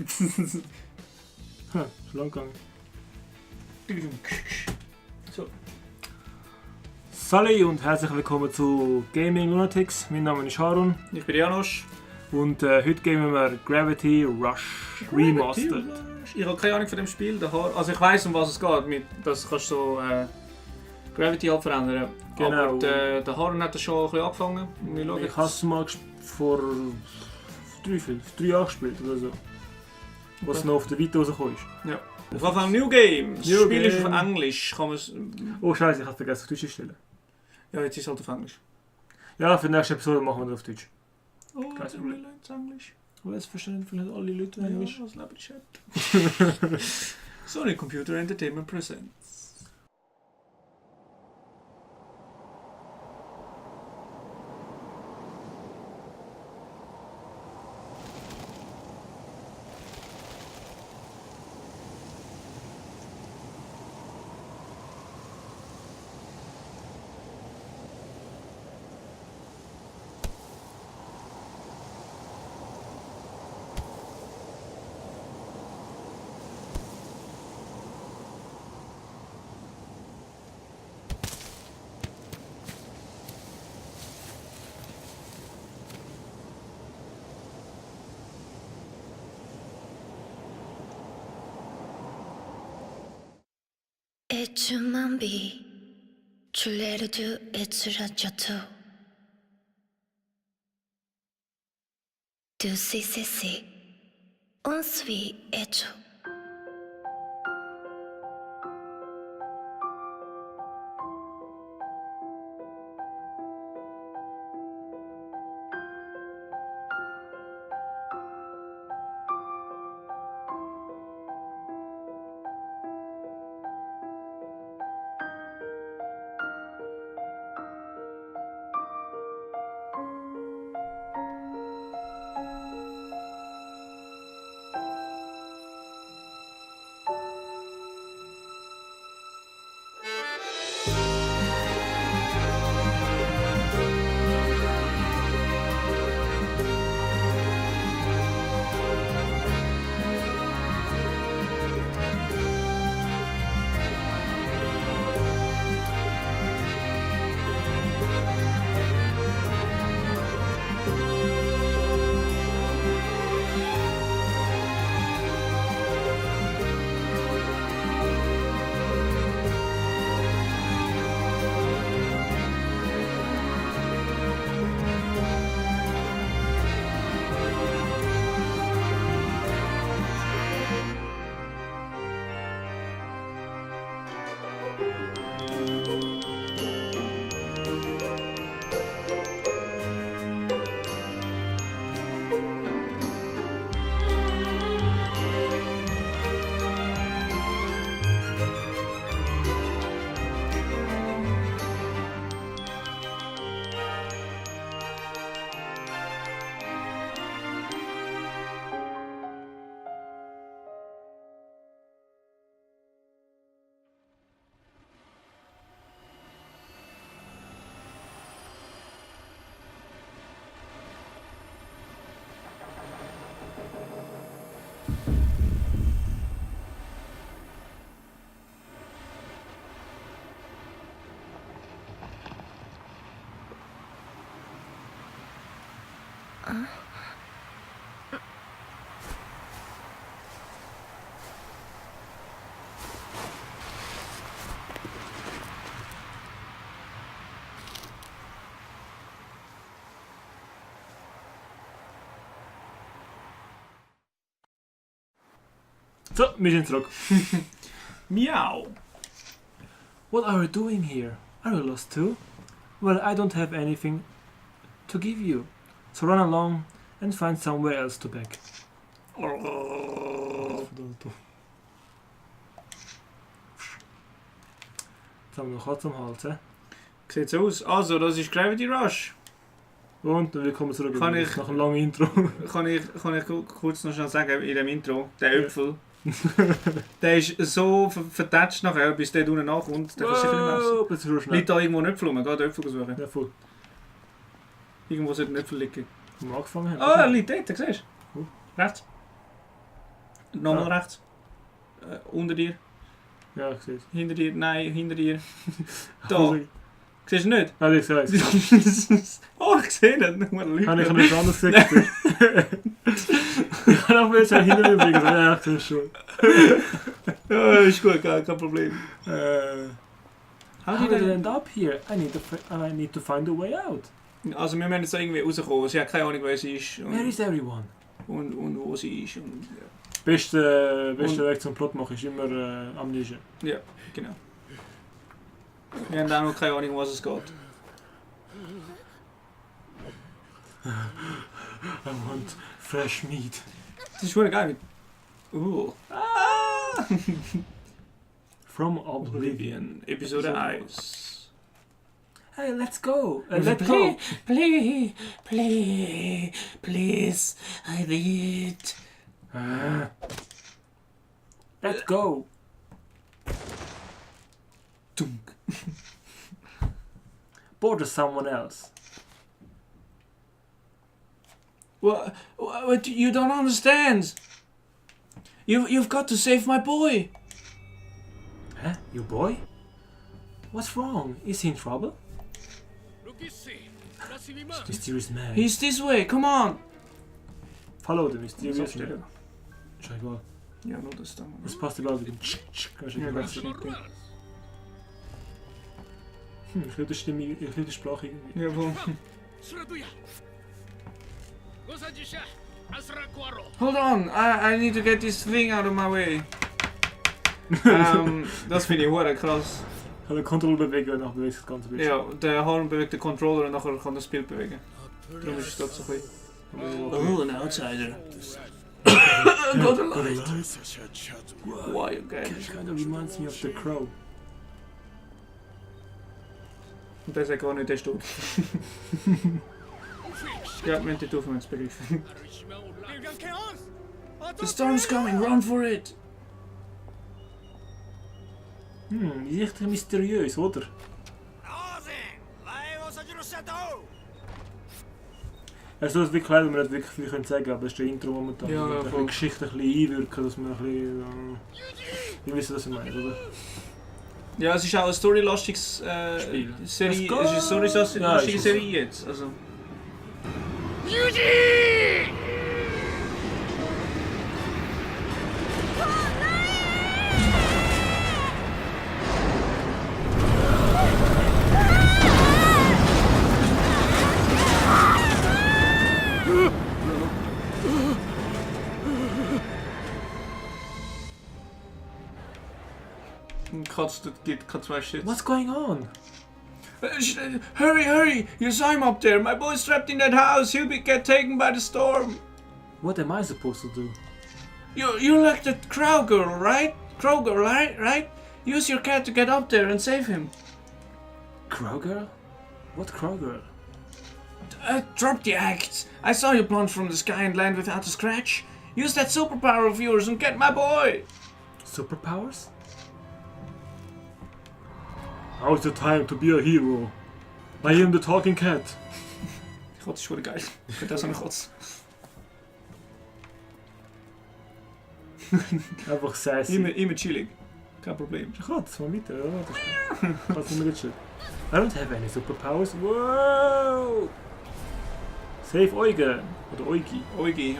Schon lang gegangen. So. Salut und herzlich willkommen zu Gaming Lunatics. Mein Name ist Harun Ich bin Janosch. und heute gamen wir Gravity Rush Remastered. Ich habe keine Ahnung von dem Spiel. Also ich weiss, um was es geht. Das kannst du so Gravity halt verändern. Genau. Aber der Harun hat das schon ein bisschen angefangen. Wir schauen Ich habe es mal vor 3 Jahren gespielt oder so. Was noch auf der Vita rausgekommen ist. Ja. Auf jeden Fall New Game. Das New Spiel ist Game. auf Englisch. Kann man's... Oh Scheiße, ich habe vergessen auf Deutsch zu stellen. Ja, jetzt ist es halt auf Englisch. Ja, für die nächste Episode machen wir das auf Deutsch. Oh, Kein das Problem. ist Englisch. Aber es verstehen vielleicht alle Leute Ja, Englisch. das Leben Chat. Sony Computer Entertainment presents. It's a mambi, chulero do it's rajato. Do si, un sui hecho. So, wir sind zurück. Miau. What are you doing here? Are you lost too? Well, I don't have anything to give you. So run along and find somewhere else to beg. Jetzt haben wir noch Katze am Hals, Sieht so aus. Also, das ist Gravity Rush. Und willkommen zurück Kann ich- nach einem langen Intro. Kann ich kurz noch schnell sagen, in dem Intro, der Äpfel, der ist so vertatscht nachher, bis der unten nachkommt, der kann sicher nicht mehr essen. Wow, plötzlich so schnell. Liegt da irgendwo ein Äpfel rum? Geht Äpfel suchen. Ja, voll. Irgendwo sollte ein Äpfel liegen. Wo wir angefangen haben. Ah, er liegt dort, siehst du? Rechts. Nochmal rechts. Unter dir. Ja, ich sehe es. Hinter dir. Nein, hinter dir. Da. Also, Siehst du nicht? nein, ich sehe es. Oh, ich sehe das. Habe ich nichts anderes gesagt? Ich kann auch mal schnell hinter mir bringen, ja, ich sehe es schon. Ja, ist gut, kein Problem. How did I end up here? I need to find a way out. Also wir müssen jetzt irgendwie rauskommen. Sie hat keine Ahnung, wer sie ist Where is everyone? und wo sie ist. Und, ja. Beste Weg zum Plot machen ist immer Amnesia. Ja, genau. Wir haben auch noch keine Ahnung, um was es geht. I want fresh meat. Das ist schon geil. Ah! From Oblivion. Episode 1. Hey, let's go! Let's go! Please, I need. Let's go! Dunk. Border someone else. What? You don't understand. You've got to save my boy. Huh? Your boy? What's wrong? Is he in trouble? Mysterious man. He's this way. Come on. Follow the mysterious man. Aufstellen. Scheiße. Ja, nur das dann. Das passt überall wieder. Ja, das ist Ich höre die Stimme, ich höre die Sprache irgendwie. Jawohl. Hold on, I need to get this thing out of my way. Das finde ich hure krass. Ich kann den Controller bewegen und nachher bewegt sich das ganze Bild. Ja, der Horn bewegt den Controller und nachher kann das Bild bewegen. Darum ist das so ein bisschen. Oh, an outsider. Got a light. Why, okay. Kind of reminds me of The Crow. Und der sagt gar nicht, der ist tot. Ja, wir haben die Aufmerksamkeitsbegriff. The storm's coming, run for it! Richtig mysteriös, oder? Also das ist wirklich leid, dass wir nicht wirklich viel sagen können, aber das ist der Intro momentan. Ja, Wir müssen die Geschichte ein bisschen einwirken, dass wir ein bisschen... Ihr wisst, was ich meine, oder? Ja, es ist auch ein storylastiges Spiel. Serie. Let's Es ist go! eine storylastige Ja, ist Serie jetzt. Also. Katz, das geht kein zwei Shit. What's going on? Hurry, hurry! You saw him up there. My boy's trapped in that house. He'll get taken by the storm. What am I supposed to do? You're like that crow girl, right? Crow girl, right? Use your cat to get up there and save him. Crow girl? What crow girl? Drop the act. I saw you plunge from the sky and land without a scratch. Use that superpower of yours and get my boy. Superpowers? Now's the time to be a hero. I am the talking cat. God, is gewoon geil. Ik vind dat zo'n god. Einfach sassy. Immer chillig. Kein Problem. Gott, mal weiter, oder? Was nicht mehr shit. I don't have any superpowers. Wow! Save Eugen. Oder Eugi. Oigi.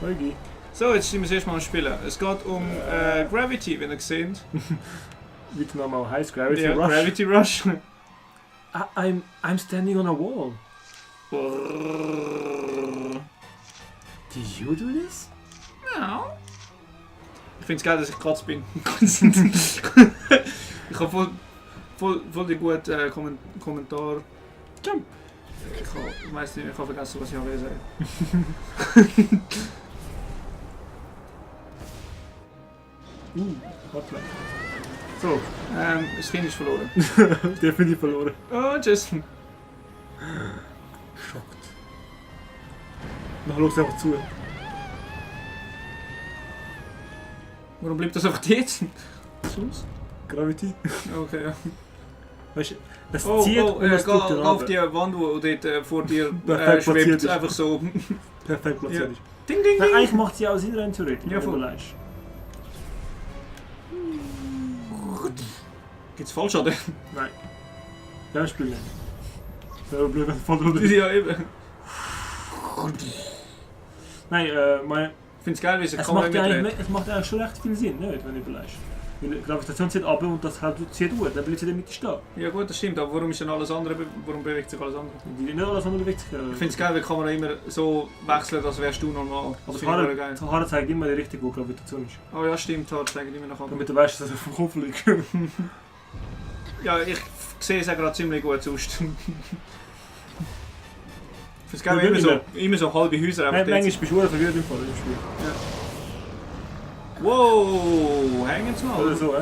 Eugi. So, jetzt sind wir das erste Mal am Spielen. Es geht um Gravity, wenn ihr seht. Wieder nochmal heißt Gravity Ja, Rush. Gravity Rush. I'm standing on a wall. Did you do this? Ja. Ich finde es geil, dass ich Katz bin. Ich habe voll die guten Kommentar. Jump! Ich weiß nicht, ich habe vergessen, was ich habe gesagt. Warte. So, Das Kind ist verloren. definitiv verloren. Oh, Justin. Schockt. Nachher schaust du einfach zu. Warum bleibt das einfach jetzt? Sonst? Gravity. Okay, ja. Weißt du, das Oh, zieht und es geh drückt den auf runter. die Wand, wo dort vor dir Perfekt platziert schwebt. ist. Einfach so. Perfekt platziert Ja. ist. Ding, ding, Nein, ding. eigentlich macht sie auch Sinn rein theoretisch. Ja, wenn du voll. leist. Gibt's Fallschaden? Nein. Ja, Spiel nicht. Das wäre blöd, wenn es voll drüber Ja, eben. Nein, meine... Ich find's geil, wie sie Es Kamera macht, ja eigentlich, mitdreht. es macht eigentlich schon recht viel Sinn, nicht, wenn du überlegst. Weil die Gravitation zieht ab und das halt zieht durch, dann bleibt sie in der Mitte stehen. Ja gut, das stimmt, aber warum ist denn alles andere, warum bewegt sich alles andere? Die nicht alles andere bewegt sich. Ich find's geil, wie die Kamera immer so wechselt, als wärst du normal. Aber Das die finde ich geil. Haare zeigt immer die Richtung, wo Gravitation ist. Oh ja, stimmt, das zeigt immer nach Damit du weißt, dass er vom Kopf liegt. Ja, ich sehe es auch gerade ziemlich gut sonst. Ich find's geil, wie immer so halbe Häuser einfach Manchmal dort bist du verwirrt im Fall im Spiel. sind. Wow, hängen sie mal. Oder so,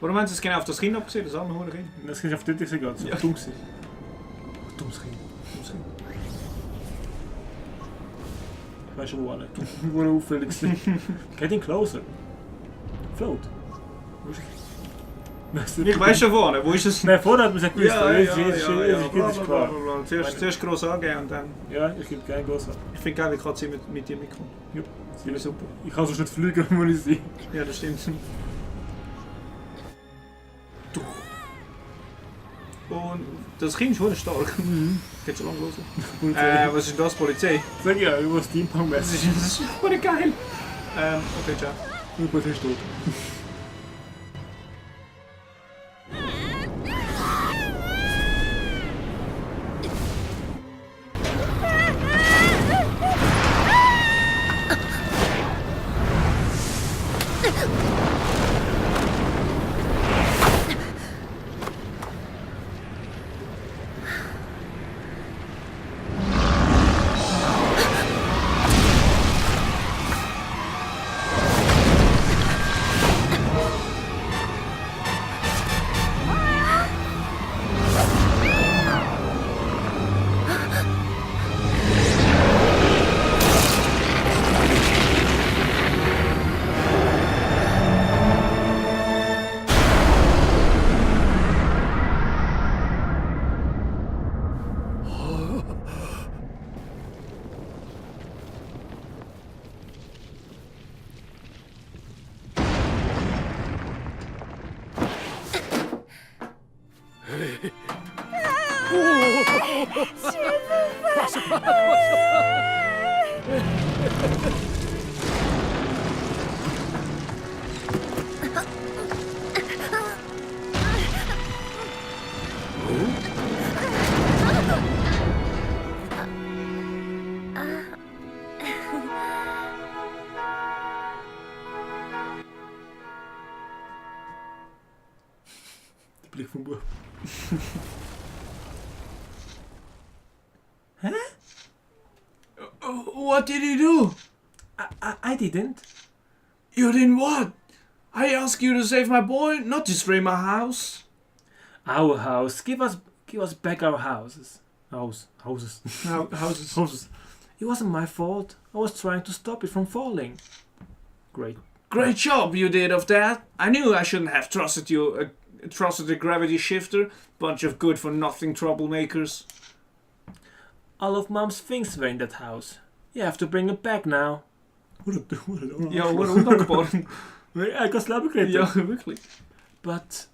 Warum haben sie es genau auf das Kind abgesehen, das arme Kind? Das kannst du auf dort sehen, so Ja. dumm sein. Dummes Kind. Ich weiß schon wo alle. Wo er auffällig ist. Getting closer. Float. Wo ist er? Ich weiß schon vorne, wo ist es? Nein, vorher hat man es nicht gewusst, Ja, aber ja, jetzt ja, ist es klar. Zuerst gross angehen und dann... Ja, ich gebe keinen Gross ab. Ich finde geil, wie kann sie mit dir mitkommen. Ja, Das finde ich super. ich kann sonst nicht fliegen, wo ich sein. Ja, das stimmt. Und das Kind ist schon stark. Geht schon lange los. Was ist denn das, Polizei? Sag ja, über Steampunk-mäßig. Das ist voll geil. Okay, ciao. Die Polizei ist tot. Der Blick vom Buch. What did you do? I didn't. You didn't what? I asked you to save my boy, not destroy my house. Our house. Give us back our houses. Houses. Houses. Houses. It wasn't my fault. I was trying to stop it from falling. Great. Great job you did of that. I knew I shouldn't have trusted you. Trusted the gravity shifter. Bunch of good-for-nothing troublemakers. All of Mom's things were in that house. You have to bring it back now. Ja, what undankbar. Er hat das Leben gerettet. Ja, wirklich. But...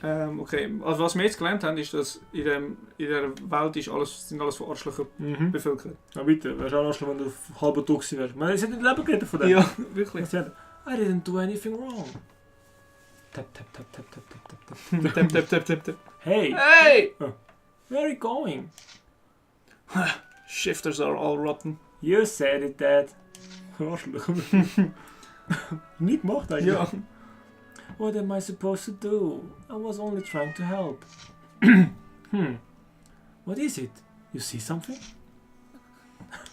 Okay, also was wir jetzt gelernt haben, ist, dass in der Welt ist sind alles von Arschlöchern bevölkert. Na bitte, wärst du auch Arschloch, wenn du halber Dux wärst. Man, es hat nicht Leben gerettet von dem. Ja, wirklich. I didn't do anything wrong. Tap, tap, tap, tap, tap, tap, tap, tap. Tap, tap, tap, tap, tap. Hey! Hey! Where are you going? Shifters are all rotten. You said it, Dad. Arschloch. Nicht gemacht eigentlich. Ja. What am I supposed to do? I was only trying to help. What is it? You see something?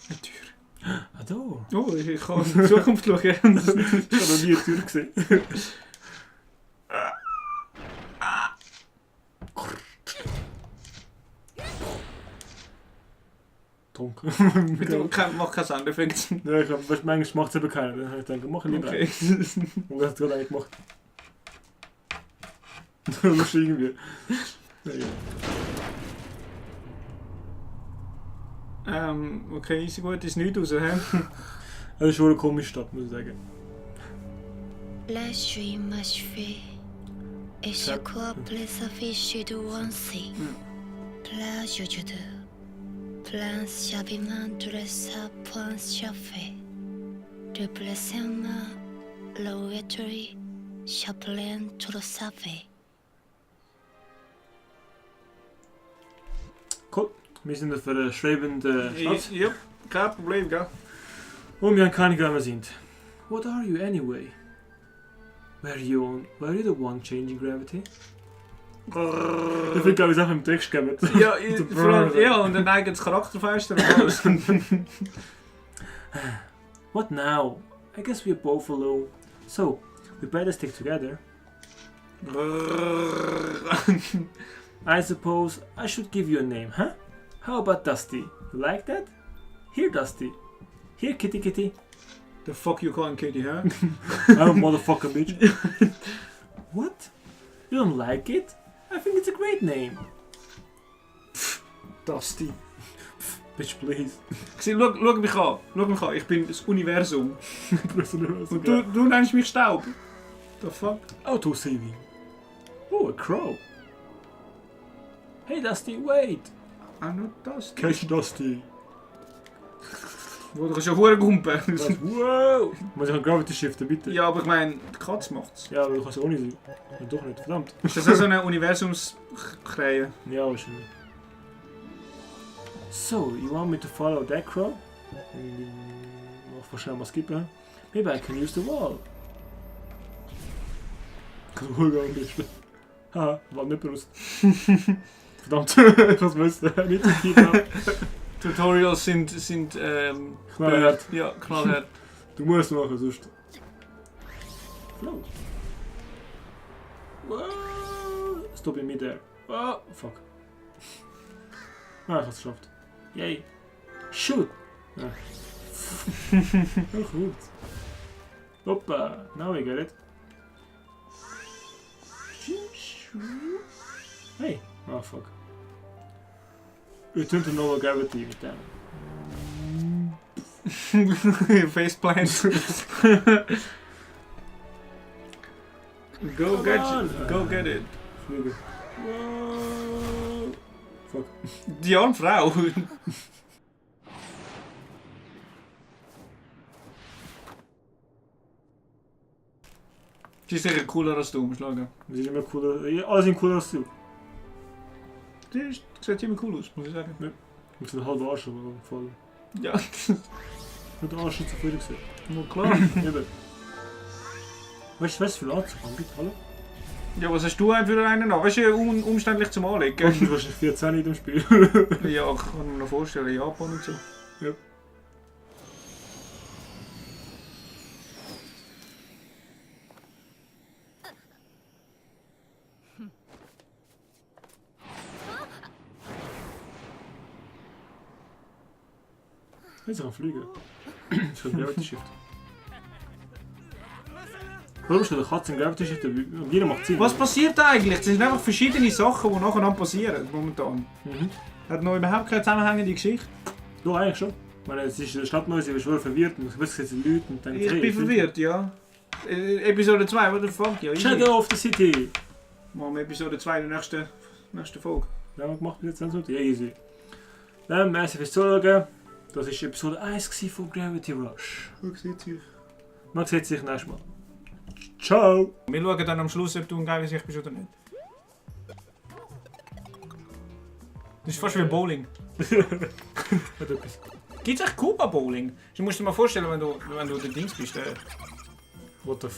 Eine Tür. A door. Oh, ich kann in die Zukunft schauen. Ich habe noch nie eine Tür gesehen. Trunk. Mach keinen Soundeffekt. Ja, ich glaube, manchmal macht es eben keiner. Dann habe ich gedacht, mach ich lieber Okay. einen. Und das hat es gerade eigentlich gemacht. Das ist irgendwie. Ja. Okay, easy gut, ist nichts raus, hä? Das ist schon eine komische Stadt, muss ich sagen. La suis m'achevé. Et chaque fois, plus affiché de Wansi. Pla jujudu. Plan chabiment de sa point chafé. De blessema, loetri, chaplain to the safe. Cool. Wir sind auf einer schwebenden Stadt. Yep, kein Problem, gell? Und wir haben keine Ahnung, wer wir sind. What are you anyway? Were you the one changing gravity? Ich finde, glaube ich, auch im Text gegeben. Ja, vor allem, ja, und ein eigenes Charakterfenster und alles. What now? I guess we're both alone. So, we better stick together. I suppose I should give you a name, huh? How about Dusty? You like that? Here, Dusty. Here, Kitty Kitty. The fuck you calling Kitty, huh? I'm a motherfucker, bitch. What? You don't like it? I think it's a great name. Dusty. Bitch, please. Schau mich an. Schau mich an. Ich bin das Universum. Und du nennst mich Staub. The fuck? Auto-saving. Oh, a crow. Hey, Dusty, wait. I'm not Dusty. Catch Dusty. Du kannst ja verdammt gumpen. Wow. Muss ich ein Gravity shiften, bitte? Ja, aber ich meine, die Katze macht's. Ja, aber du kannst ohne sein. Ja, doch nicht, verdammt. Ist das auch so eine Universumskrähe? Ja, wahrscheinlich. So, you want me to follow that crow? Noch wahrscheinlich mal skippen. Maybe I can use the wall. Kann ich gar nicht. Haha, war nicht benutzt. Verdammt, ich muss wissen, nicht gekippt. Tutorials sind Knallhart. Ja, knallhart. Du musst machen, sonst. Flow. Wow. Stop in midair. Oh, fuck. Ah, ich hab's geschafft. Yay. Shoot. Ja. Oh, gut. Hoppa. Now we get it. Hey. Oh, fuck. Return to normal gravity mit dem. Faceplant. Go get it. Fliegen. Wow. Fuck. Die arme Frau. Sie ist sicher cooler als du, musst du schauen. Sie sind immer cooler. Ja, alle sind cooler als du. Die sieht ziemlich cool aus, muss ich sagen. Ja. Ich bin ein halber Arsch, aber voll. Ja. Mit der Arsch zufrieden gewesen. Nur klar. Eben. Weißt du, was für ein Anzug angeht? Hallo? Ja, was hast du für einen noch? Weißt du, umständlich zum Anlegen. Du hast wahrscheinlich 14 in dem Spiel. Ja, ich kann mir noch vorstellen, Japan und so. Ja. Jetzt kann fliegen. Ich kann Gravity Shift. Warum steht der Katze in Gravity Shift? Jeder macht Sinn. Was passiert eigentlich? Das sind einfach verschiedene Sachen, die nacheinander passieren momentan. Hat noch überhaupt keine zusammenhängende Geschichte. Du eigentlich schon. Ich meine, es ist eine Stadtmäuse, ich bin schwer verwirrt und ich weiß, es sind Leute und dann Ich bin verwirrt, ja. Episode 2, what the fuck? Ja, Shadow of the City! Machen wir Episode 2 in der nächsten Folge. Ja, was gemacht bis jetzt? Ja, easy. Merci fürs Zuschauen. Das war Episode 1 von Gravity Rush. Man sieht sich nächstes Mal. Ciao! Wir schauen dann am Schluss, ob du ein geiles Ich bist oder nicht. Das ist fast wie Bowling. Gibt es echt Kuba Bowling? Du musst dir mal vorstellen, wenn du der Dings bist. What the f